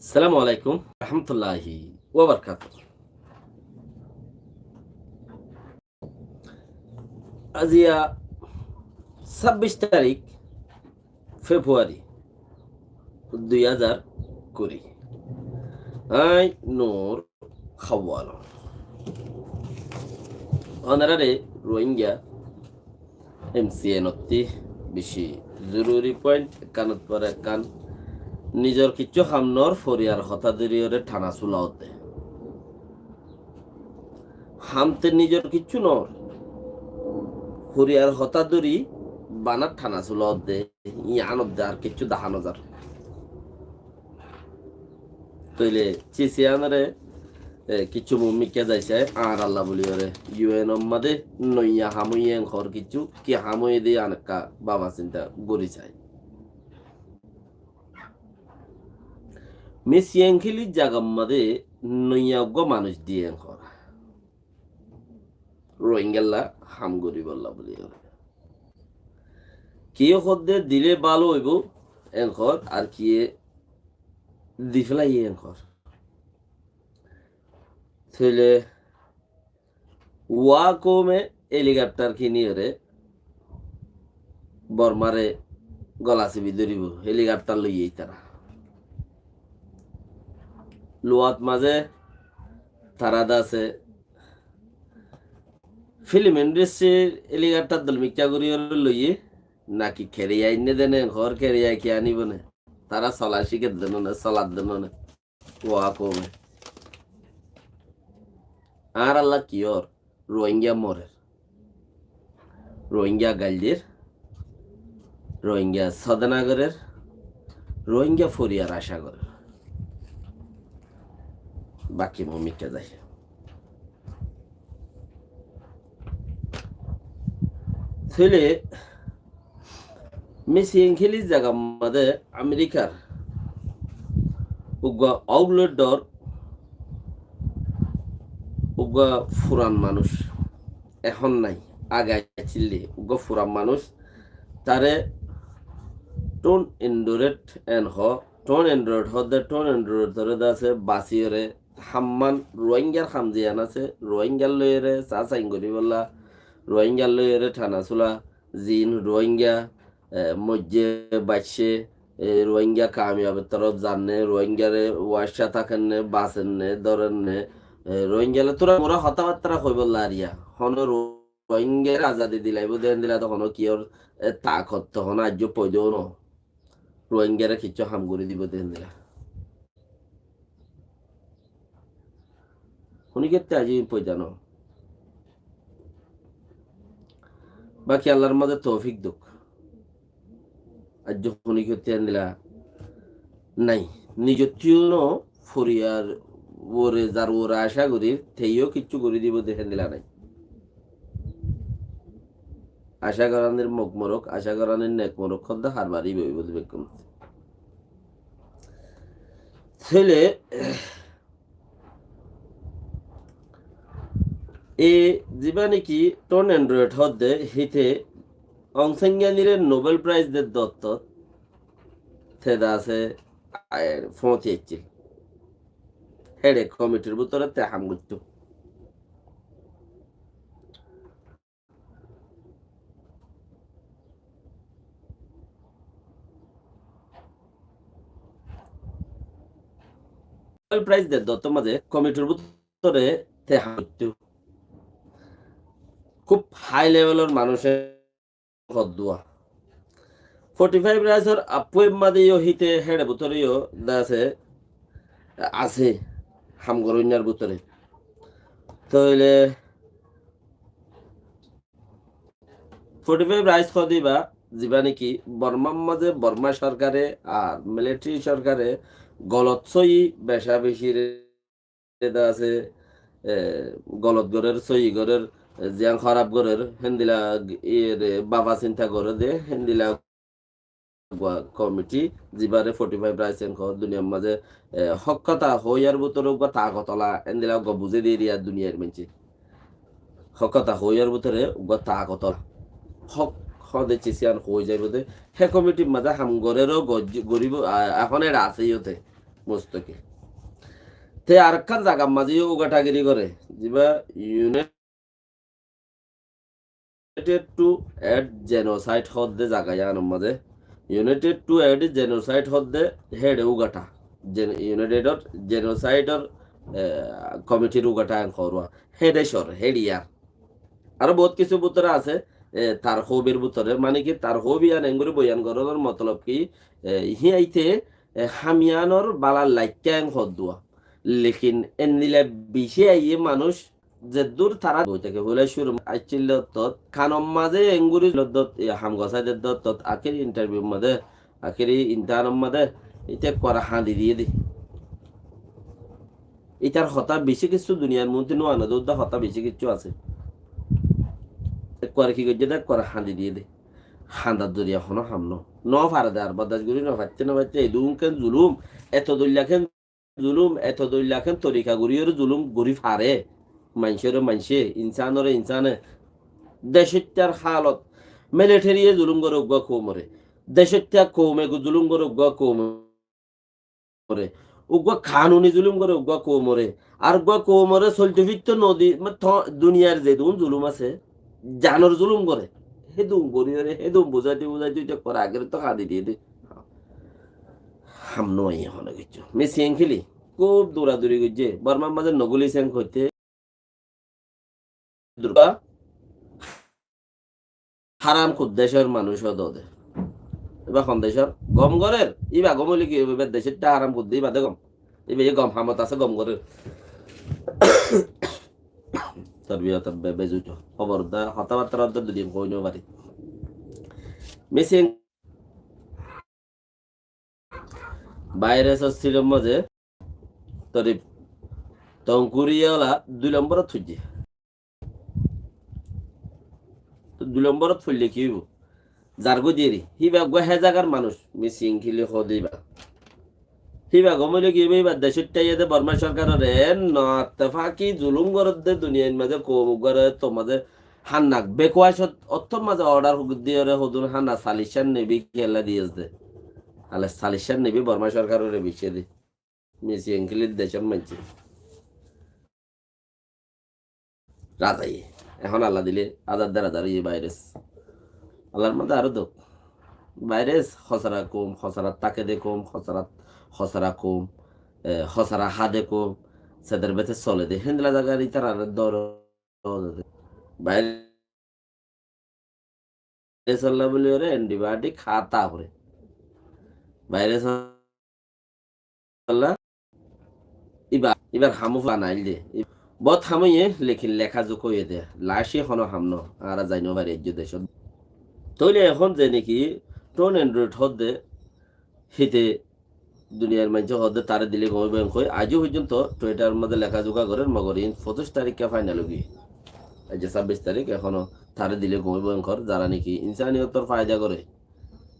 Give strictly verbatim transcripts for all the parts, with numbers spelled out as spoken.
Assalamu alaikum warahmatulláhi wabarakátuhu. Aziya sábbic tarík Februari dui házar kuri. Añí Nur Hawal. Ónorare Rohingya M C N ottí beci zoruri point, ekkánot fore ekkán. Nizor kiccú ham noór, foriyar hotá dóri óre thana sula ódde. Ham te nizor kiccú noór, foriyar hotá dóri bana thana sula ódde, yián ódde, ar kiccú dahá nozar. Tóile cisiyanore, e, kiccú mumikká zaisai, añár Allah buli óre, U N or mazé noiya ham óiye en hoór kiccú, ki ham óiye de yián ekká baba sinta gorí sai. Misiyankili zagar mazé noiya uggúa manúic diye en hoór. Rohingyalla ham goríbolla buli hoór. Kiyé hoódde dile bála óibo en hoór, ar kiyé di félaiye en hoór. Tóile Wa koume helicopter kini óre Bormare gola sibi dóribo, helicopter loiye ítara. Luwat mazé tará de asé, film industry helicopter dol mikká gorí óre loiye, naki keriya ainne dene, hoór keriya ki anibo ne? Tará sola cíker dene, solar dene. Wa koume. Añár Allah ki ór? Rohingya morer. Rohingya gail der. Rohingya sodana gorer. Rohingya foriyar acá gorer. Baki mumikká zai. Tóile Misiyankili zagar mazé Amerikar uggúa outlet dor, uggúa furan manúic, ehón nai, age accíl de, uggúa furan manúic, tare Tone Android en hoó, Tone Android hoódde, Tone Android tore de asé, basi óre, hamman Rohingyar ham ziyán asé, Rohingyar loiyóre sasain goríbolla, Rohingyar loiyóre thana sula, ziín Rohingya, e, moijjé, baicce, e, Rohingya kamiyabir torof zanne, Rohingyare waicca tákenne, basenne, dórenne, e, Rohingyale tura mura hotábattara hoibolla ariya. Hono Rohingyare azadi dilaibo de endila to hono kiyór, e, takot to hono aijjó foida no. Rohingyare kiccú ham gorí dibo de endila. Huni kette aijjó foida no. Baki Allar mazé toufik douk. Aijjó huni kette endila nai. Nizottú no foriyar uore zar uore acá gorir, teyó kiccú gorí dibo de endila nai. Acá goranir mok morok, acá goranir nek morok hoódde har bari boibo de bekkún. Tóile e ziba niki Tone Android hoódde híte Aung San Suu Kyi re Nobel Prize de dottot te de asé, e, foóñti aiccíl. Héçe komitir bútore te ham goittó. Nobel Prize de dottor mazé komitir bútore te ham goittó. Kúb high level or manúic hoddúa. Forty five Rights or appuer mazé yó híte héçe bútore yó de asé, asé ham goróinnar bútore. Tóile Forty five Rights hoódde íba, ziba niki Bormar mazé Borma sorkare ar militari sorkare golot sóiyi becabecir de asé, e, golot gorér, sóiyi gorér, e, ziyán hóraf gorér, héndila, e, re, baba sinta goré de, héndila uggúa komiti, zibare Forty five Rights en hoó, duniyar mazé, e, hók hotá hoóyar bútore uggúa takot ola, endila uggúa buzé de eriya duniyar maincé. Hók hotá hoóyar bútore uggúa takot ola. Hók hoóde cis yián hoói zaibou de. Hé komitir mazé ham gorér ó goj-, goríbou, a, ehón eçe asé yó te. Mustakil. Te arekkán zagar mazé yó ugatagiri goré, ziba United to Aid Genocide hoódde zaga yíanor mazé, United to Aid Genocide hoódde héçe ugata, Gen-, United or Genocide or, eh, committee r ugata en hoór uwá. Héçe cór, héçe yar. Aró bout kissú bútore asé, e, tar hóbir bútore, mane ki tar hób yían engorí boyan gorónor motolob ki, e, híañte, e, ham yíanor bala laikká en hoddúa. Lekin endila bicí aiyé manúic zeddúr tará boi táke, hoilá cúru aiccíl dot, kanor mazé engorí dot, e, ham gosái de dot, akéri interview mazé, akéri imtihanor mazé, íte ekkuare hañdi diyé de. Ítar hotá bicí kissú duniyar muúntu no ane de, údda hotá bicí kissú asé. Ekkuare ki goijjé de, ekkuare hañdi diyé de. Hañdar zoriya honó ham no. No fare de ar bordac gorí no faitté no faitté, edún ken zulum, eto doilla ken zulum, eto doilla ken torika gorí ore zulum gorí fare. Maincóre maincé, insanore insane. Decóttar halot, military ye zulum gore uggúa koumore. Decóttar koume zulum gore uggúa koumore. Uggúa kanuni zulum gore uggúa koumore. Ar uggúa koumore solto fitto no di, ma, to, duniyar zedún zulum asé, janor zulum gore. Hédun gorí ore, hédun buzáite buzáite, íte kore agere to hañdi diyé de. Ham no aiyé hono kissú. Missing kili, kúb duraduri goijjé. Bormar mazé no guli seng hoité. Durga. Haram kudda decor manúic ó dode. Iba hon decor? Gom gorer. Iba gom óile ki óibo? Iba decótta haram kudda, iba de gom. Iba ye gom hamot asé, gom gorer. Torbiyot be-, bezuto. Hóbor da, hotábatta da dui din hoi no fari. Missing Virus or silor mazé torib Tongkuriya ola dui lomborot foijjé. Toi dui lomborot foille ki óibo? Zargói deri, híba uggúa hé zagar manúic, Missing Kili hoó de íba. Híba gom óile ki óibo? Híba decót táiye de Borma sorkarore no ettefaki zulum gorér de duniyair mazé koum uggúare to mazé Hannak bekuwacot ottór mazé order diyóre hodún hanna saliccán nebi kiyólla diyes de. Hale saliccán nebi Borma sorkarore biccé de. Missing Kilir decór maincé. Razaye. Ehón Allah dile házar der házar óiye virus. Allahr mazé aró duk. Virus hosara koum, hosara táke de koum, hosara, hosara koum, e, hosara há de koum, seder bete sole de. Héndilla zagar ítarar dóro Virus olla buli ore antibiotic há ta fore. Virus olla iba, ibar ham banail de. Bóut ham óiye, lekin leka zuk óiye de. Laci hono ham no. Añára zai no fari aijjó decót. Tóile ehón ze niki Tone Andrew hoó de, híte Duniyar maincé hoó de tare dile gom óibo en hoi, aijjó foijjonto Twitter or mazé leka zuga gorer, mogor iín focic tarikka final óigiye. Aijjó sabbic tarik, ehóno tare dile gom óibo en hor, zara niki insaniyotor faida gore.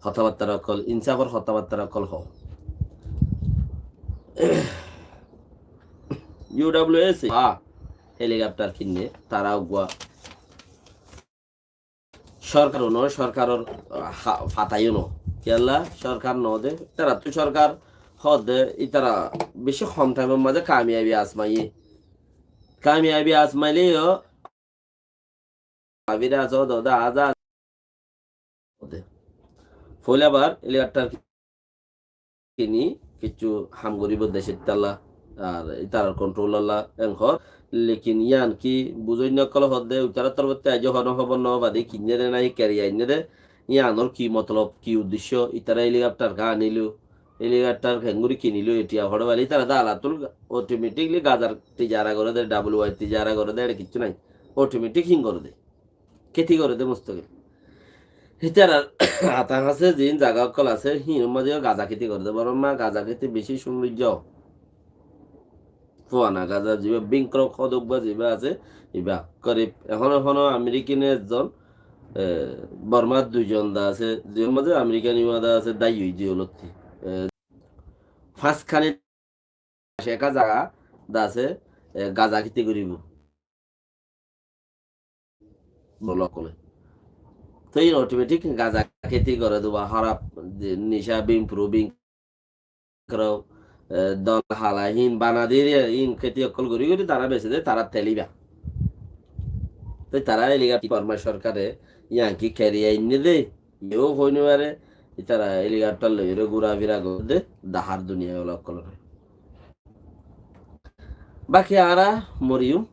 Hotabattar okkol, insafor hotabattar okkol ho. U W S, ha, helicopter kinne, tara uggúa Sorkar uno, sorkaror, ah, ha-, fataiyo no. Kiyólla sorkar no de, itarattu sorkar hoó de, itara beci hom time or mazé kamiyabi asmaiye. Kamiyabi asmaileyo, abira aso do da aza de. Foila bar helicopter kini kissú ham goribo decót tálla, ar itarar control olla en hor. Lekin yián ki buzoinna okkol hoó de, itarar torfottú aijjó hono hóbor no fade, kinne de nai keri ainne de, yiánor ki motolob, ki uddecco, itara helicopter ká anilo, helicopter kengori kinilo, etiya hore bali itara de alatul automatically Gazar tijara gore de, W Y tijara gore de, ere kissú nai, automatic hín gore de. Keti gore de mustokil. Hítarar ata hase ziín zaga okkol ase, híinor mazé yó gaza keti gore de. Borma gaza keti beci sóndoijjo. Fuana gaza ziba, Bingkrok hodok ba ziba ase, iba korib. Ehón, ehóno Amerikan ekzon, e, Bormar duizon da ase, zibar mazé Amerikan iwa da ase, dai oi di olotti. E, fañs kani eka zaga da ase, e, gaza keti goribo. Bolo okkole. Toi automatic gaza keti gore de ba harap, je, nisha, bing, puru bing, kro, e, dol hala hín bana diyóre, hín kéti ókkol gorí gorí tará besi de, tará telibá. Toi tará eliga Borma sorkare Yanki keri ainné de, iyó hoi no fare, itará eliga loiyóre gura fira gorer de, dahár duniya ókkol. Baki añára moriyum,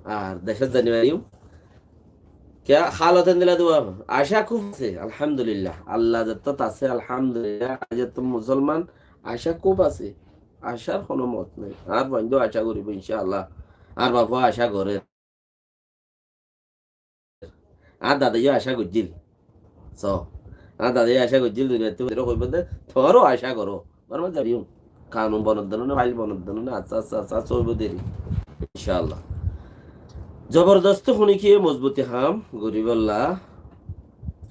ar decót zai no fariyum. Kiyá halot endilla de, acá kúb asé, alhamdulillah. Allah zeçé asé, alhamdulillah. Añí zeçé musolman, acá kúb asé. Acár hono mot nai. Añár fuain de acá goribo, incá Allah. Añár bafe acá gorer. Añár dadaye acá goijjíl. So, añár dadaye acá goijjíl, duniyaittú hoibo de, tuáñra acá goró. Bormat zaiyum. Kanun bonor dóne, fail bonor dóne, accá, accá, accá, accá, óibo deri. Incá Allah. Zobordosti honikiye mozbuti ham goríbolla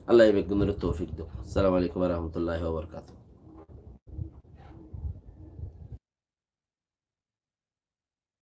Allah beggúnore toufik douk. Assalamu alaikum wa rahmatullahi wa barakatuhu.